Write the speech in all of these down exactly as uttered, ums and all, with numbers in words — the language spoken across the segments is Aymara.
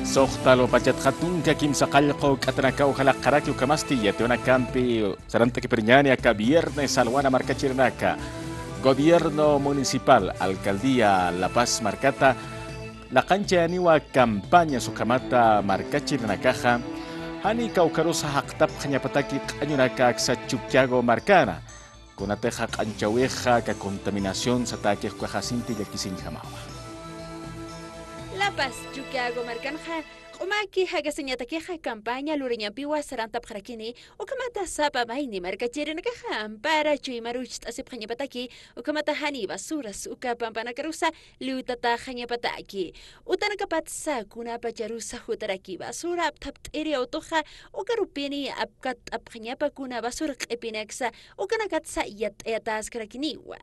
Suxta alwapachatxa tunka kimsa qallqu k'atanakaw jalaqxaraki, ukhamasti yatiwanakampi sarant'akipiriñäni aka viernes alwana markachirinaka. Gobierno Municipal, Alcaldía La Paz markata laqanchayaniwa campañas ukhamata markachirinakaxa, jani kawkharusa jaqtapxañapataki q'añunaka aksa Chuquiago markana. Kunatixa q'añuchawixa aka contaminación satäkix ukaxa sinti llakisiñjamawa. La Paz, Chuquiago markanxa q'umaki jakasiñatakixa campaña lurañampiwa sarantapxarakini, ukhamata sapa mayni markachirinakaxa ampara chuymarucht'asipxañapataki, ukhamata jani basuras uka pampanakarusa lluwtataxañapataki. Utanakapatsa kunapacharusa jutaraki basura apthapt'iri awtuxa, ukarupini apkatt'apxañapa kuna basura q'ipinaksa, ukanakatsa yat'ayatäskarakiniwa.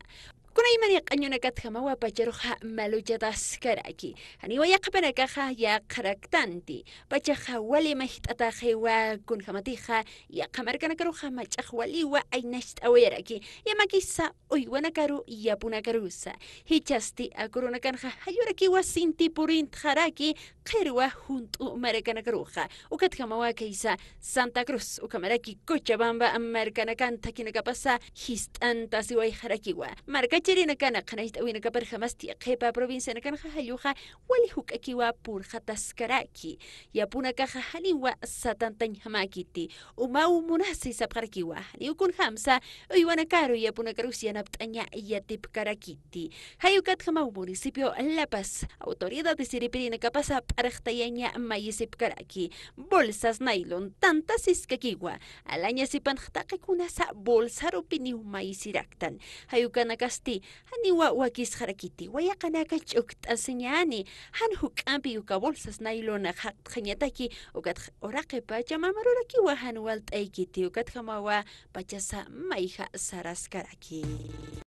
Kunaymani q'añunakatjamawa pacharuxa maluchataskaraki. Janiwa yaqhipanakaxa yaqharaktanti. Pachaxa wali mayjt'ataxiwa kunjamatixa, yaqha markanakaruxa mach'ax waliwa aynacht'awayaraki. Yamakisa uywanakaru yapunakarusa. Jichhasti aka urunakanxa jallurakiwa sinti purintxaraki qhirwa junt'u markanakaruxa. Ukatjamawa khaysa Santa Cruz, ukhamaraki Cochabamba markanakan thakhinakapasa jist'antasiwayxarakiwa. Markachirinakana qhanañcht'awinakaparjamasti qhipa provincianakanxa jalluxa wali juk'akiwa purxataskaraki. Yapunakaxa janiwa satantañjamäkiti. Umaw munasi sapxarakiwa. Janiw kunjamsa uywanakaru yapunakarus yanapt'aña yatipkarakiti. Jay ukatjamaw municipio La Paz autoridades iripirinakapasa p'arxtayaña mayisipkaraki. Bolsas nylon tantasiskakiwa. Alaña sipanx taqi kunasa bolsarupiniw mayisiraktan. Jay ukanakasti janiwa wakisxarakiti. Wayaqanaka ch'ukt'asiñäni. Jan juk'ampi uka bolsas nylon jaqtxañataki, ukat uraqi pacha mamarurakiwa jan walt'aykiti, ukatjamawa pachasa mayja saraskaraki.